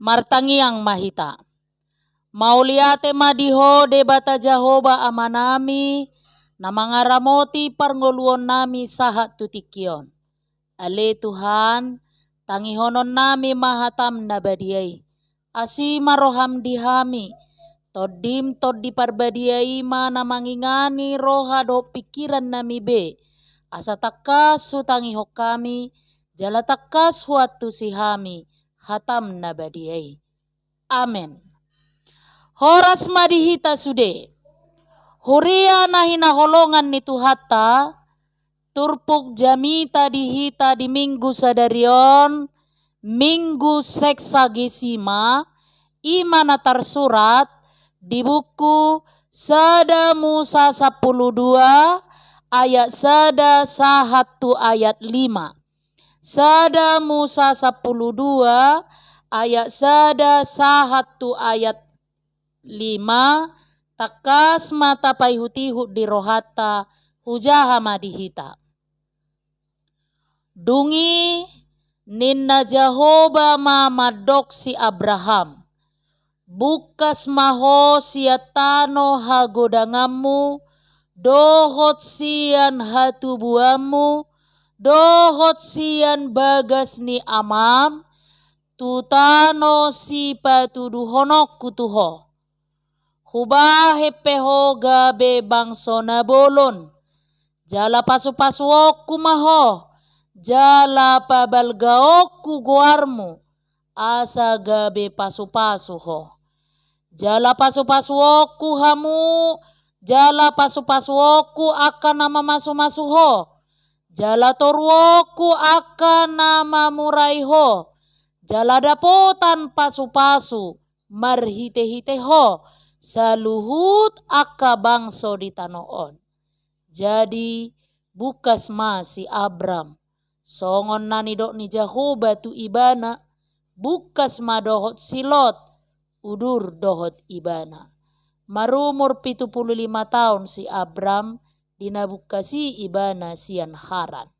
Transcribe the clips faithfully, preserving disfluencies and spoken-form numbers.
Martangiang ma hita. Mauliate ma di Ho Debata Jahowa Amanami, na mangaramoti parngoluonnami sahat tu tingki on. Ale Tuhan, tangihononnami ma hataM na badia i. Asi ma rohaM di hami, TondiM Tondi Parbadia i ma na mangingani roha dohot pingkirannami be, asa tangkas hutangihon hami, jala tangkas huantusi hami hataM na badia i. Amen. Horas ma di hita sude. Huria na hinaholongan ni Tuhanta, turpuk jamita di hita di Minggu sadari on, Minggu Sexagesima, i ma na tarsurat di buku Sada Musa sampulu dua ayat sada sahat tu ayat lima. Sada Musa sampulu dua ayat sada sahat tu ayat lima, tangkas ma tapaihutihut di rohanta, hujaha ma di hita. Dung i ninna Jahowa ma mandok si Abraham: Bungkas ma ho sian tano hagodanganmu, dohot sian hatubuanmu, dohot sian bagas ni amam, tu tano sipatuduhononku tu ho. Hubahen pe ho gabe bangso na bolon, jala pasupasuonku ma ho, jala pabalgaonku goarmu, asa gabe pasupasu ho. Jala pasupasuonku hamu, jala pasupasuonku angka na mamasumasu ho, jala toruonku angka na mamurai ho, jala dapotan pasupasu marhitehite ho saluhut angka bangso di tano on. Jadi bungkas ma si Abram, songon na nidok ni Jahowa tu ibana, bungkas ma dohot si Lot, udur dohot ibana. Marumur pitu pulu lima taon si Abram, di na bungkas i ibana sian Haran.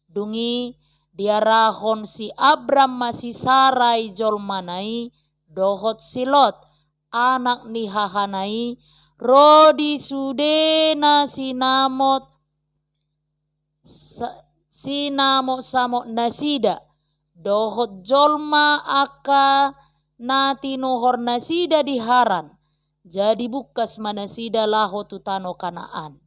Dung i diarahon si Abram ma si Sarai jolmana i, dohot si Lot, anak ni hahana i, ro di sude na sinamot, sa-, sinamotsamot nasida, dohot jolma angka na tinuhor nasida di Haran. Jadi bungkas ma nasida laho tu tano Kanaan.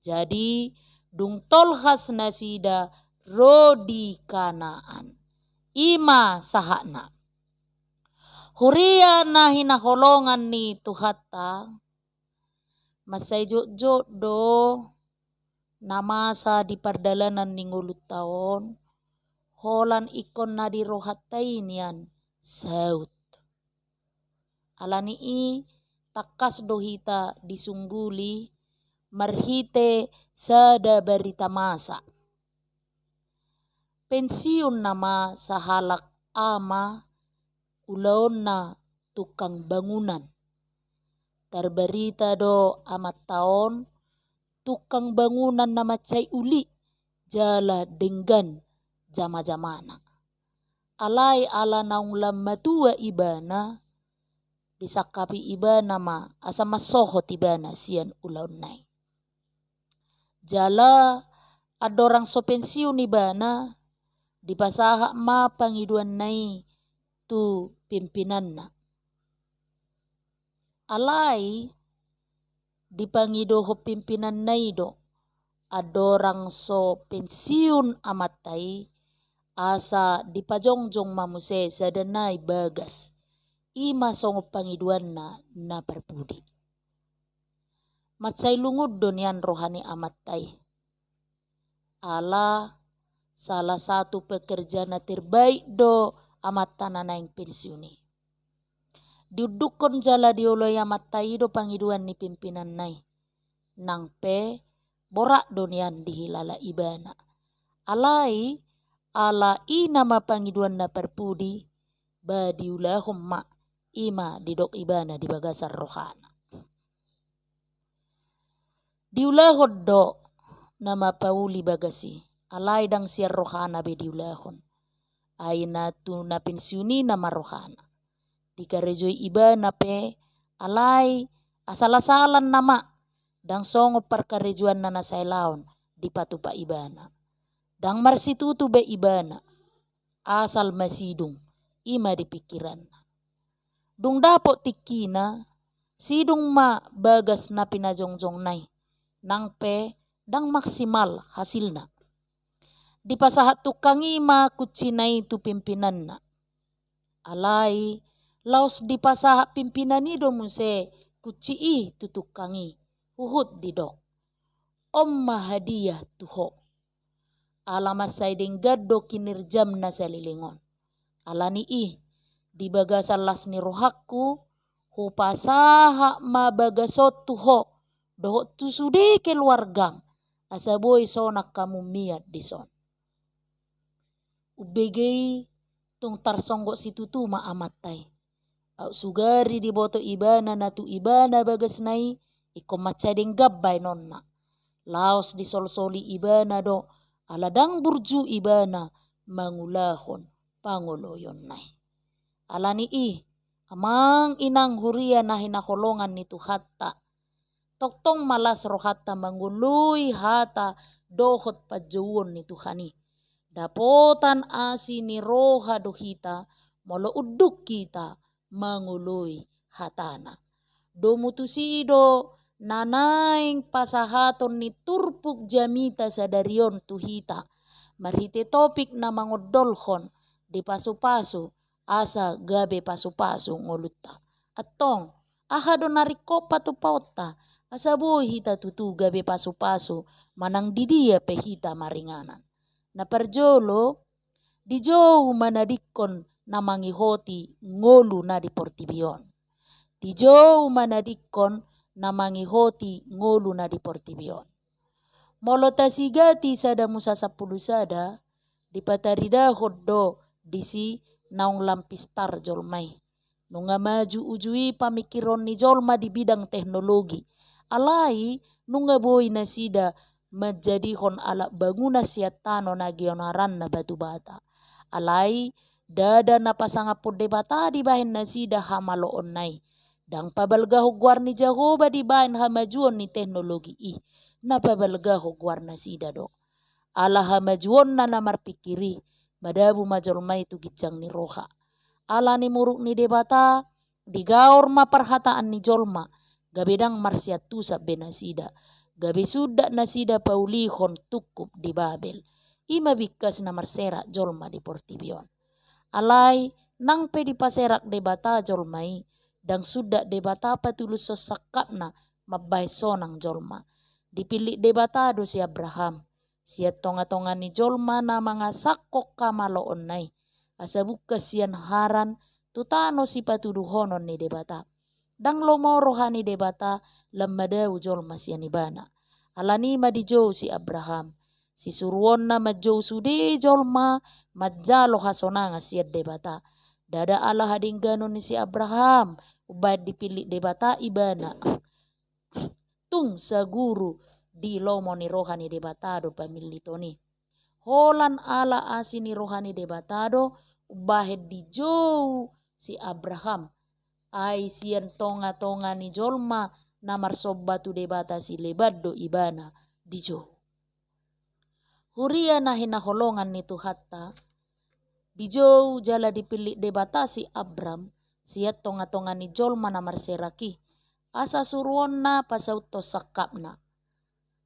Jadi dung tolhas nasida ro di Kanaan. I ma sahatna. Huria na hinaholongan ni Tuhanta, mansai jotjot do na masa di pardalanan ni ngolunta on, holan ingkon na di rohanta i nian saut. Ala ni i tangkas do hita disungguli marhite sada barita masa. Pensiun nama sahalak ama ulaonna tukang bangunan. Tarbarita do amanta on tukang bangunan na mansai uli jala denggan jamajamana. Alai ala naung lam matua ibana, disangkapi ibana ma asa mansohot ibana sian ulaonna i. Jala andorang so pensiun ibana, dipasahat ma pangidoanna i tu pimpinanna. Alai dipangidohon pimpinanna i do, andorang so pensiun amanta i, asa dipajongjong ma muse sada nai bagas. I ma songon pangidoanna na parpudi. Mansai lungun do nian roha ni amanta i. Ala salah satu pekerja na terbaik do amanta na naeng pensiun i. Diundukkon jala dioloi amanta i do pangidoan ni pimpinanna i. Nang pe borat do nian dihilala ibana. Alai ala i nama pangidoan na parpudi, ba diulahon ma i ma didok ibana di bagasan rohana. Diulahon do nama pauli bagas i, alai ndang sian rohana be diulahon. Ai na tu na pensiun i nama rohana. Dikarejoi ibana pe, alai asal-asalan nama, ndang songon parkarejoanna na saelaon dipatupa ibana. Ndang marsitutu be ibana, asal ma sidung, i ma di pingkiranna. Dung dapot tingkina, sidung ma bagas na pinajongjongna i, nang pe ndang maksimal hasilna. Dipasahat tukang i ma kuncina i tu pimpinanna. Alai, laos dipasahat pimpinan i do muse kunci i tu tukang i, huhut didok: On ma hadiah tu ho. Ala mansai denggan do kinerjam na saleleng on. Alani i, di bagasan las ni rohangku, hupasahat ma bagas on tu ho, dohot tu sude keluargam, asa boi sonang hamu mian dison. Umbege i tung tarsonggot situtu ma amanta i. Aut sugari diboto ibana na tu ibana bagasna i, ingkon mansai denggan baenonna. Laos disolsoli ibana do, ala ndang burju ibana mangulahon pangoloionna i. Alani i, amang inang huria na hinaholongan ni Tuhanta, tongtong ma las rohanta mangoloi hata dohot panjouon ni Tuhan i. Dapotan asi ni roha do hita, molo unduk hita mangoloi hatana. Domu tusi do na naeng pasahaton ni turpuk jamita sadari on tu hita, marhite topik na mangondolhon dipasupasu, asa gabe pasupasu ngolunta. Antong, aha do na ringkot patupaonta, asa boi hita tutu gabe pasupasu, manang di dia pe hita maringanan? Na parjolo, dijou manadingkon na mangihoti ngolu na di portibi on. Dijou manadingkon na mangihoti ngolu na di portibi on. Molo tasigati Sada Musa sampulu sada, dipataridahon do disi naung lam pistar jolma i. Nunga maju uju i pamingkiron ni jolma di bidang teknologi. Alai, nunga boi nasida manjadihon alat bangunan sian tano na ginoaranna batu bata. Alai, ndada na pasangaphon Debata dibahen nasida hamaloonna i. Ndang pabalgahon goar ni Jahowa dibahen hamajuon ni teknologi i. Na pabalgahon goar nasida do. Ala hamajuonna na marpingkir i, madabu ma jolma i tu ginjang ni roha. Ala ni muruk ni Debata, digaor ma parhataan ni jolma, gabe ndang marsiantusan be nasida, gabe sundat nasida paulihon tungkup di Babel. I ma bingkas na marserak jolma di portibi on. Alai, nang pe dipaserak Debata jolma i, ndang sundat Debata patulushon sangkapna mambahen sonang jolma. Dipillit Debata do si Abraham sian tongatonga ni jolma na mangasahon hamaloonna i, asa bungkas sian Haran tu tano sipatuduhonon ni Debata. Ndang lomo roha ni Debata lam madabu jolma sian ibana. Alani i ma dijou si Abraham. Sisuruonna manjou sude jolma manjalo hasonangan sian Debata. Ndada ala hadengganon ni si Abraham umbahen dipillit Debata ibana. Tung saguru di lomo ni roha ni Debata do pamilliton i. Holan ala asi ni roha ni Debata do umbahen dijou si Abraham. Ai sian tongatonga ni jolma na marsomba tu debata sileban do ibana dijou. Huria na hinaholongan ni Tuhanta, dijou jala dipillit Debata si Abram sian tongatonga ni jolma na marserak i, asa suruonna pasauthon sangkapna.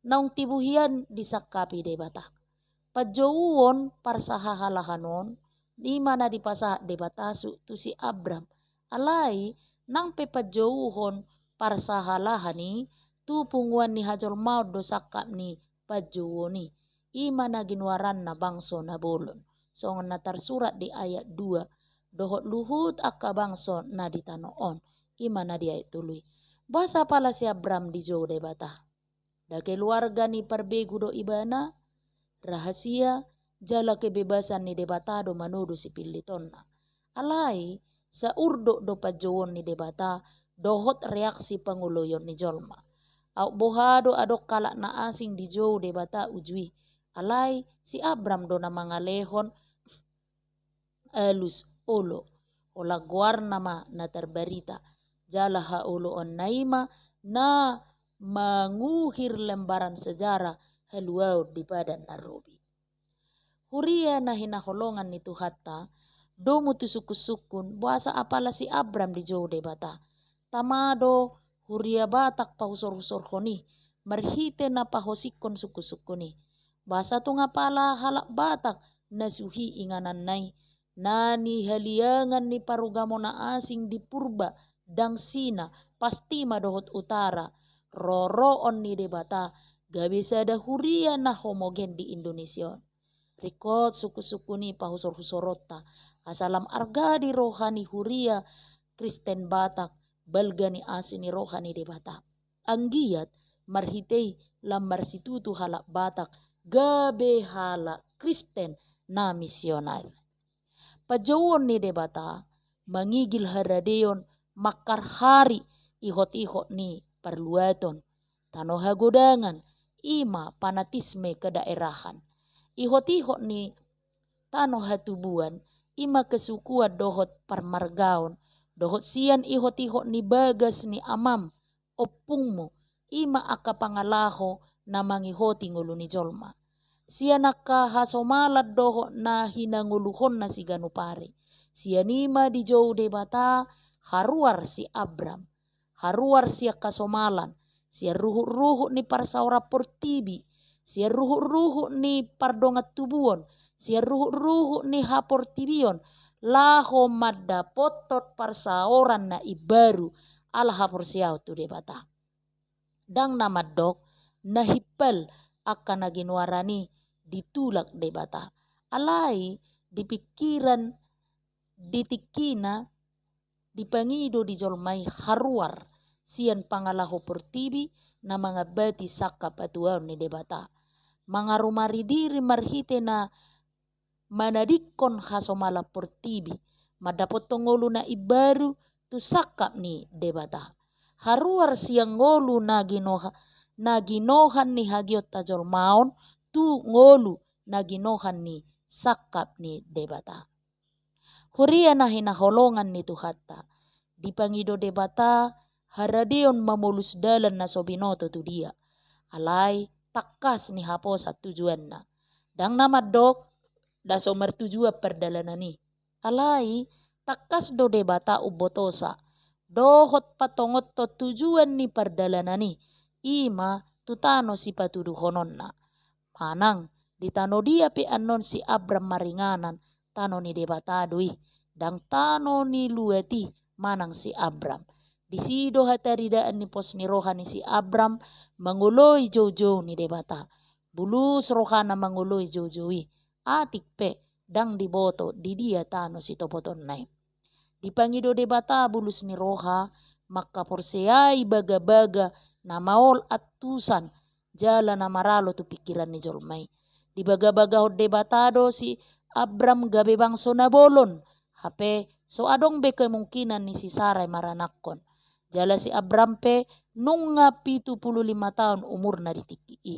Naung tibu hian disangkapi Debata. Panjouon parsahahalahan on, i ma na dipasahat Debata su-, tu si Abram. Alai, nang pe panjouon parsahahalahan i, tu punguan ni hajolmaon do sangkap ni panjouon i. I ma na ginoaranna bangso na bolon. Songon na tarsurat di ayat dua. Dohot luhut angka bangso na di tano on. I ma na di ayat tolu i. Boasa pala si Abram dijou Debata? Nda keluarga ni parbegu do ibana? Rahasia jala kebebasan ni Debata do manodo sipillitonna. Alai, saurdot do panjouon ni Debata dohot reaksi pangoloion ni jolma. Aut boha do adong halak na asing dijou Debata uju i. Alai, si Abram do na mangalehon alus olo. Olat goarna ma na tarbarita, jala haoloanna i ma na manguhir lembaran sejarah haluaon di Padan na Robi. Huria na hinaholongan ni Tuhanta, domu tu sungkun-sungkun, boasa apala si Abram dijou Debata. Tama do huria Batak pahusor-husorhon i, marhite na pahosikhon sungkun-sungkun i. Boasa tung apala halak Batak na suhi ingananna i, na nihaliangan ni parugamon na asing di Purba, dang Sina, Pastima dohot Utara, roroon ni Debata, gabe sada huria na homogen di Indonesia on. Ringkot sungkun-sungkun i pahusor-husoronta, asa lam arga di roha ni huria Kristen Batak, balga ni asi ni roha ni Debata. Anggiat marhite i lam marsitutu halak Batak, gabe halak Kristen na misioner. Panjouon ni Debata, mangigil haradeon, mangkarhari ihot-ihot ni parluaton, tano hagodangan, i ma fanatisme kedaerahan. Ihot-ihot ni tano hatubuan, i ma kesukuan dohot parmargaon, dohot sian ihot-ihot ni bagas ni amam, ompungmu, i ma angka pangalaho na mangihoti ngolu ni jolma. Sian angka hasomalan dohot na hinangoluhonna siganup ari. Sian i ma dijou Debata haruar si Abram. Haruar sian hasomalan, sian ruhut-ruhut ni parsaoran portibi, sian ruhut-ruhut ni pardongan tubuon, sian ruhut-ruhut ni haportibion, laho mandapothon parsaoran na imbaru, ala haporseaon tu Debata. Dang na mandok, na himpal angka na ginoaran i ditulak Debata. Alai di pingkiran, di tingkina, dipangido di jolma i haruar sian pangalaho portibi na mangambati sangkap hatuaon ni Debata. Mangarumari diri marhite na manadingkon hasomalan portibi, mandapothon ngolu na imbaru tu sangkap ni Debata. Haruar sian ngolu na ginoha-, na ginohan ni hagiot hajolmaon tu ngolu na ginohan ni sangkap ni Debata. Huria na hinaholongan ni Tuhanta, dipangido Debata haradeon mamolus dalan na so binoto tu dia. Alai tangkas ni haposan tujuanna. Dang na mandok, da so martujuan pardalanan i. Alai tangkas do Debata umbotosa dohot patongothon tujuan ni pardalanan i, i ma tu tano sipatuduhononna. Manang di tano dia pe annon si Abram maringanan, tano ni Debata do i, dang tano ni luat i manang si Abram. Disi do hataridaan ni pos ni roha ni si Abram mangoloi joujou ni Debata. Bulus rohana mangoloi joujou i, atik pe dang diboto di dia tano sitopotonna i. Dipangido Debata bulus ni roha, mangkaporseai bagabaga na maol antusan jala na maralo tu pingkiran ni jolma i. Dibagabagahon Debata do si Abram gabe bangso na bolon, hape so adong be kemungkinan ni si Sarai maranakhon. Jala si Abram pe nunga pitu pulu lima taon umurna di tingki i.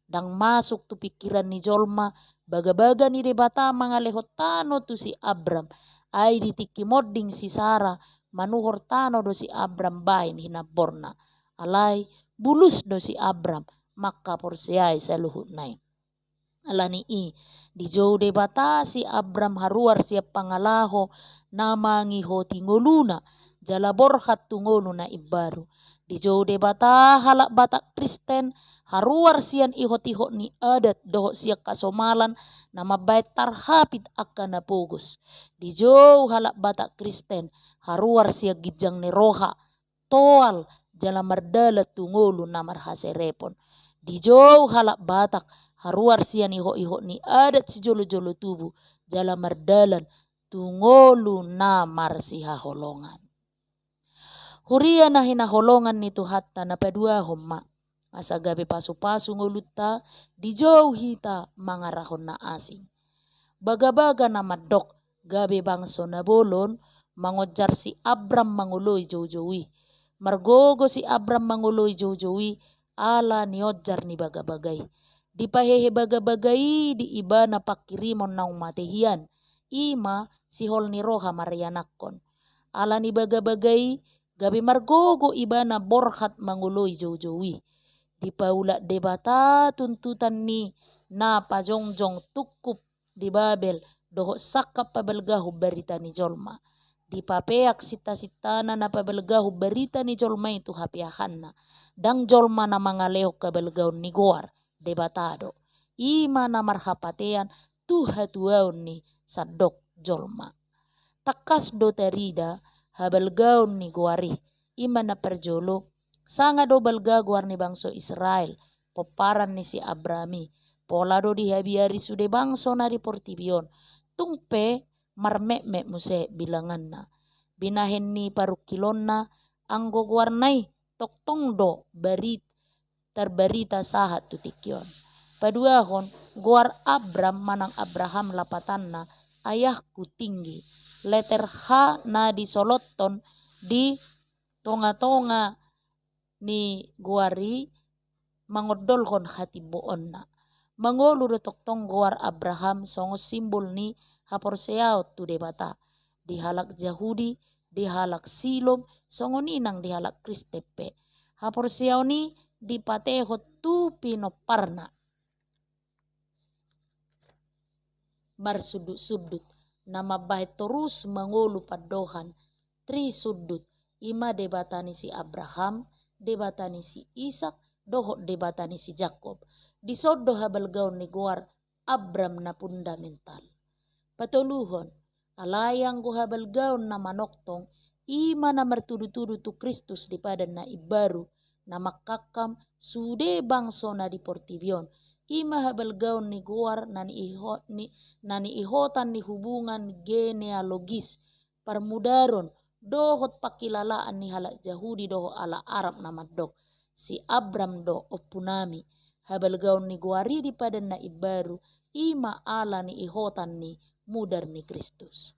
Dang masuk tu pingkiran ni jolma bagabaga ni Debata mangalehon tano tu si Abram. Ai di tingki monding si Sara, manuhor tano do si Abram bahen hinamborna. Alai bulus do si Abram mangkaporseai saluhutna i. Alani i, dijou Debata si Abram haruar sian pangalaho na mangihoti ngoluna, jala borhat tu ngolu na imbaru. Dijou Debata halak Batak Kristen haruar sian ihot-ihot ni adat dohot sian hasomalan na mambahen tarhapit angka na pogos. Dijou halak Batak Kristen haruar sian ginjang ni roha, toal jala mardalan tu ngolu na marhaserepon. Dijou halak Batak haruar sian ihot-ihot ni adat sijolo-jolo tubu jala mardalan tu ngolu na marsihaholongan. Huria na hinaholongan ni Tuhanta, na paduahon ma, asa gabe pasu-pasu ngolunta, dijou hita mangarahon na asing. Bagabaga na mandok gabe bangso na bolon mangonjar si Abram mangoloi joujou i. Margogo si Abram mangoloi joujou i ala nionjar ni bagabaga i. Dipahehe bagabaga i di ibana pangkirimon naung mate hian, i ma sihol ni roha marianakhon. Ala ni bagabaga i, gabe margogo ibana borhat mangoloi joujou i. Dipaulak Debata tuntutan ni na pajongjong tungkup di Babel, dohot sangkap pabalgahon barita ni jolma. Dipapeak sintasintana na pabalgahon barita ni jolma i tu hapeahanna. Ndang jolma na mangalehon habalgaon ni goar, Debata do. I ma na marhapatean tu hatuaon ni sandok jolma. Tangkas do tarida habalgaon ni goar i, i ma na parjolo, sanga do balga goar ni bangso Israel, pomparan ni si Abraham i, pola do dihabiari sude bangso na di portibi on, tung pe marmetmet muse bilanganna. Binahen ni parungkilonna, anggo goarna i tongtong do barit-, tarbarita sahat tu tingki on. Paduahon, goar Abram manang Abraham lapatanna, ayahku tinggi. Leter H na disolothon di tongatonga ni goar i mangondolhon hatimboonna. Mangolu do tongtong goar Abraham songon simbol ni haporseaon tu Debata. Di halak Jahudi, di halak Silom, songon i nang di halak Kristen pe. Haporseaon i dipatehon tu pinomparna. Marsundutsundut, na mambahen torus mangolu pandohan, trisundut, i ma Debata ni si Abraham, Debata ni si Isak, dohot Debata ni si Jakob. Dison do habalgaon ni goar Abram na fundamental. Patoluhon, alai anggo habalgaon na manongtong, i ma na martudutudu tu Kristus di padan na imbaru, na mangkangkam sude bangso na di portibi on, i ma habalgaon ni goar na niiho-, ni, na niihotan ni hubungan genealogis, parmudaron, dohot pangkilalaan ni halak Jahudi dohot halak Arab na mandok, si Abram do ompunami. Habalgaon ni goar i di padan na imbaru, i ma ala niihotan ni mudar ni Kristus.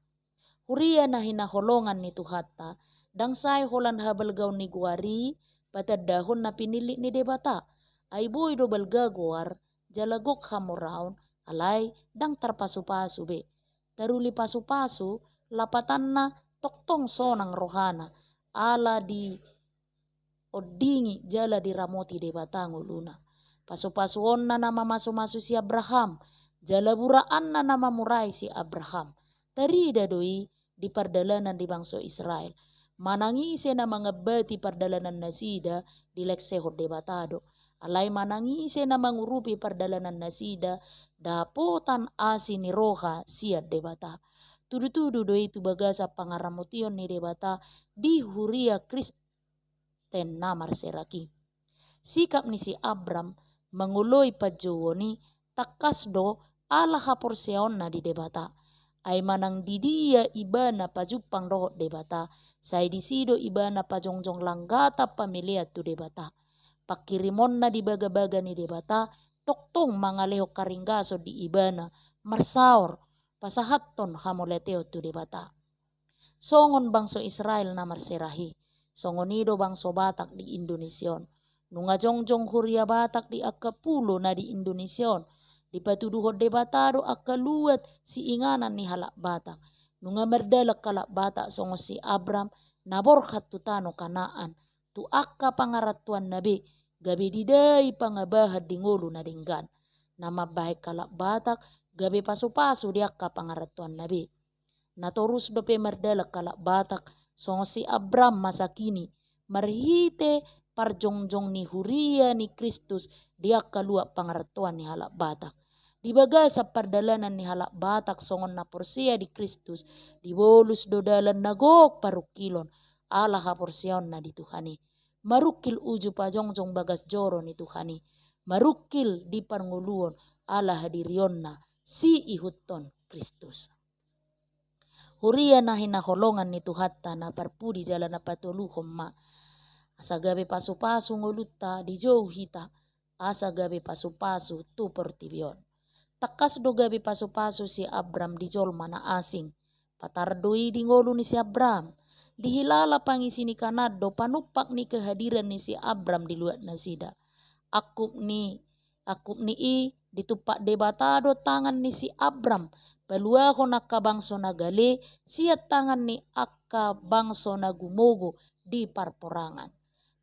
Huria na hinaholongan ni Tuhanta, ndang sai holan habalgaon ni goar i patandahon na pinillit ni Debata. Ai boi do balga goar, jala gok hamoraon, alai ndang tarpasupasu be. Taruli pasupasu, lapatanna tongtong sonang rohana, ala diondingi jala diramoti Debata ngoluna. Pasupasuonna na mamasumasu si Abraham, jala buraanna na mamurai si Abraham. Tarida do i di pardalanan di bangso Israel. Manang ise na mangambati pardalanan nasida, dilengsehon Debata do. Alai manang ise na mangurupi pardalanan nasida, dapotan asi ni roha sian Debata. Tudutudu do i tu bagasan pangaramotion ni Debata di huria Kristen na marserak i. Sikap ni si Abram mangoloi panjouon i tangkas do ala haporseaonna di Debata. Ai manang di dia ibana pajumpang dohot Debata, sai disi do ibana pajongjong langgatan pamelean tu Debata. Pangkirimonna di bagabaga ni Debata tongtong mangalehon haringgason di ibana, marsaor, pasahathon hamauliateon tu Debata. Songon bangso Israel na marserak i, songon i do bangso Batak di Indonesia on. Nunga jongjong huria Batak di angka pulo na di Indonesia on, dipatuduhon Debata do angka luat siinganan ni halak Batak. Nunga mardalan halak Batak songon si Abram na borhat tu tano Kanaan, tu angka pangarantoanna be, gabe didai pangabahan di ngolu na denggan. Na mambahen halak Batak gabe pasupasu di angka pangarantoanna be. Na torus dope mardalan halak Batak songon si Abram masa kini, marhite parjongjong ni huria ni Kristus di angka luat pangarantoan ni halak Batak. Di bagasan pardalanan ni halak Batak songon na porsea di Kristus, dibolus do dalan na gok parungkilon, ala haporseaonna di Tuhan i. Marungkil uju pajongjong bagas joro ni Tuhan i. Marungkil di parngoluon ala hadirionna siihuthon Kristus. Huria na hinaholongan ni Tuhanta na parpudi jala na patoluhon ma. Asa gabe pasupasu ngolunta dijou hita, asa gabe pasupasu tu portibi on. Tangkas do gabe pasupasu si Abram di jolma na asing. Patar do i di ngolu ni si Abram. Dihilala pangisi ni Kanaan do panumpak ni kehadiran ni si Abram di luat nasida. Angkup ni, angkup ni i ditumpak Debata do tangan ni si Abram, paluahon angka bangso na gale sian tangan ni ang-, angka bangso na gumogo di parporangan.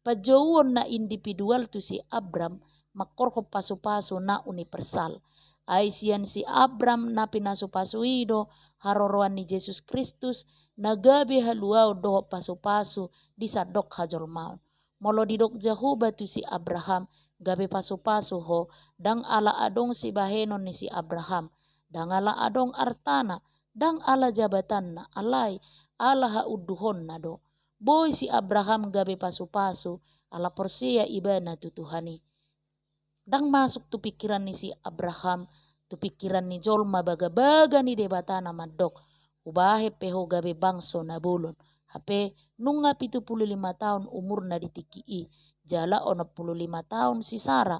Panjouon na individual tu si Abram mangkorhon pasupasu na universal. Ai sian si Abram na pinasupasu i do haroroan ni Jesus Kristus na gabe haluaon dohot pasupasu di sandok hajolmaon. Molo didok Jahowa tu si Abraham, gabe pasupasu ho, ndang ala adong sibahenon ni si Abraham, ndang ala adong artana, ndang ala jabatanna, alai ala haunduhonna do. Boi si Abraham gabe pasupasu, ala porsea ibana tu Tuhan i. Ndang masuk tu pingkiran ni si Abraham, tu pingkiran ni jolma bagabaga ni Debata na mandok, hubahen pe ho gabe bangso na bolon. Hape nunga pitu pulu lima taon umurna di tingki i, jala onom pulu lima taon si Sara.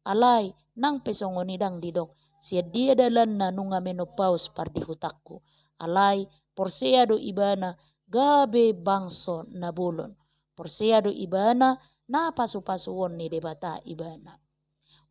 Alai nang pe songon i ndang didok, sian dia dalanna nunga menopaus pardihutanku. Alai porsea do ibana gabe bangso na bolon. Porsea do ibana na pasupasuon ni Debata ibana.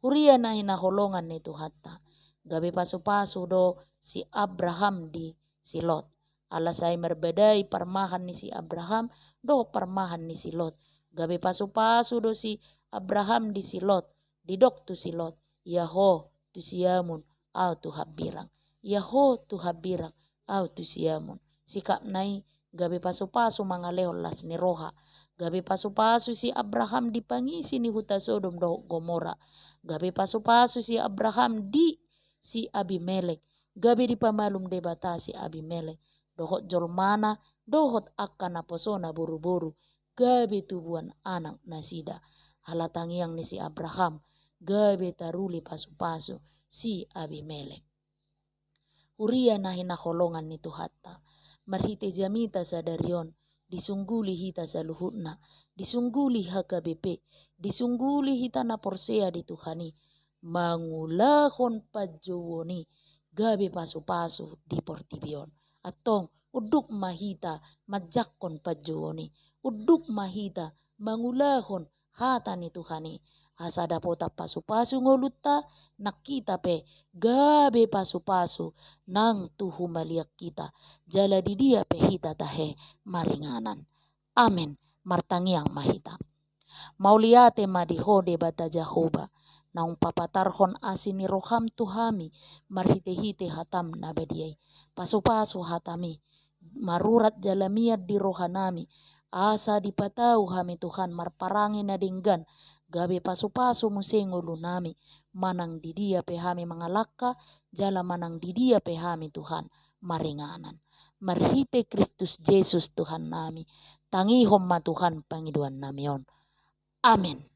Huria na hinaholongan ni Tuhanta, gabe pasupasu do si Abraham di si Lot. Ala sai marbadai parmahan ni si Abraham dohot parmahan ni si Lot. Gabe pasupasu do si Abraham di si Lot, didok tu si Lot, ia ho tu siamun, au tu hambirang. Ia ho tu hambirang, au tu siamun. Sikapna i gabe pasupasu mangalehon las ni roha. Gabe pasupasu si Abraham di pangisi ni huta Sodom dohot Gomora. Gabe pasupasu si Abraham di si Abimelek. Gabe dipamalum Debata si Abimelek dohot jolmana dohot angka naposona boruboru, gabe tubuan anak nasida. Ala tangiang ni si Abraham, gabe taruli pasupasu si Abimelek. Huria na hinaholongan ni Tuhanta, marhite jamita sadari on, disungguli hita saluhutna, disungguli H K B P, disungguli hita na porsea di Tuhan i, mangulahon panjouon i gabe pasupasu di portibi on. Antong, unduk ma hita manjangkon panjouon i, unduk ma hita mangulahon hata ni Tuhan i, asa dapotan pasupasu ngolunta, nang hita pe gabe pasupasu nang tu humaliang hita, jala di dia pe hita tahe maringanan. Amen. Martangiang ma hita. Mauliate ma di Ho Debata Jahowa, naung papatarhon asi ni roham tu hami, marhitehite hatam na badia i. Pasupasu hatami, marurat jala mian di rohanami, asa dipatau hami Tuhan marparange na denggan, gabe pasupasu muse ngolunami, manang di dia pe hami mangalangka, jala manang di dia pe hami Tuhan maringanan. Marhite Kristus Jesus Tuhannami, tangihon ma Tuhan pangidoannami on. Amen.